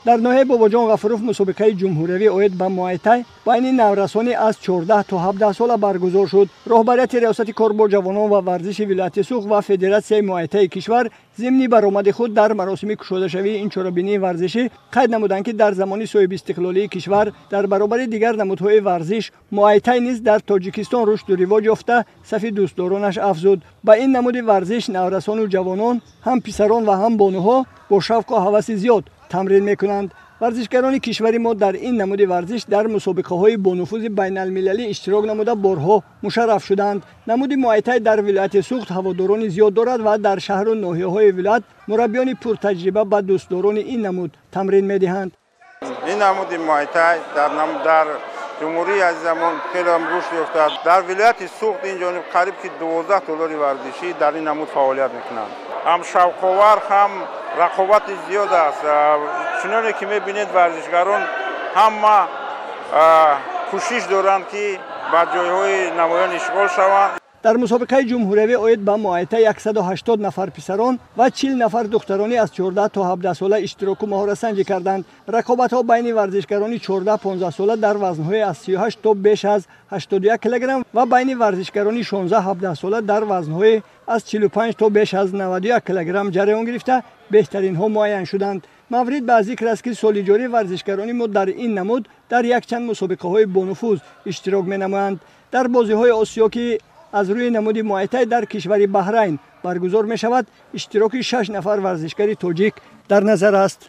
Дар ноҳияи Бобоҷон Ғафуров мусобиқаи ҷумҳуриявӣ оид ба муайтай байни наврасони аз 14 то 17 сола баргузор шуд. Роҳбарияти Риёсати кор бо ҷавонон ва варзиши вилояти Суғд ва Федератсияи муайтаи кишвар зимни баромади худ дар маросими кушодашавии ин чорабинии варзишӣ қайд намуданд, ки дар замони соҳибистиқлолии кишвар дар баробари дигар намудҳои варзиш муайтай низ дар Тоҷикистон рушду ривоҷ ёфта, сафи дӯстдоронаш афзуд. Ба ин намуди варзиш наврасону ҷавонон, ҳам писарон ва ҳам бонуҳо бо шавқу ҳаваси зиёд тамрин мекунанд. Варзишгарони кишвари мо дар ин намуди варзиш дар мусобиқаҳои бонуфузи байналмилалӣ иштирок намуда, борҳо мушарраф шуданд. Намуди муайтай дар вилояти Суғд ҳаводорони зиёд дорад ва дар шаҳру ноҳияҳои вилоят мураббиёни пуртаҷриба ба дӯстдорони ин намуд тамрин медиҳанд. Ин намуди муайтай дар ҷумҳурии азизамон хеле ҳам рушд ёфтааст. Дар вилояти Суғд ин ҷониб қариб ки 12 толори варзишӣ дар ин намуд фаъолият мекунанд. Ҳам шавқовар, ҳам рақобати зиёд аст. Чуноне ки мебинед, варзишгарон ҳама кӯшиш доранд, ки ба ҷойҳои намоён ишғол шаванд. Дар мусобиқаи ҷумҳуриявӣ оид ба муайта 180 нафар писарон ва 40 нафар духтаронӣ аз 14 то 17 сола иштироку маҳоратсанҷӣ карданд. Рақобатҳо байни варзишгарони 14-15 сола дар вазнҳои аз 38 то беш аз 81 килограмм ва байни варзишгарони 16-17 сола дар вазнҳои аз 45 то беш аз 91 килограмм ҷараён гирифта, беҳтаринҳо муайян шуданд. Маврид ба зикр аст, ки соли ҷорӣ варзишгарони мо дар ин намуд дар якчанд мусобиқаҳои бонуфуз иштирок менамоянд. Дар бозиҳои Осиё, ки аз рӯи намуди муайтай дар кишвари Баҳрайн баргузор мешавад, иштироки 6 нафар варзишгари тоҷик дар назар аст.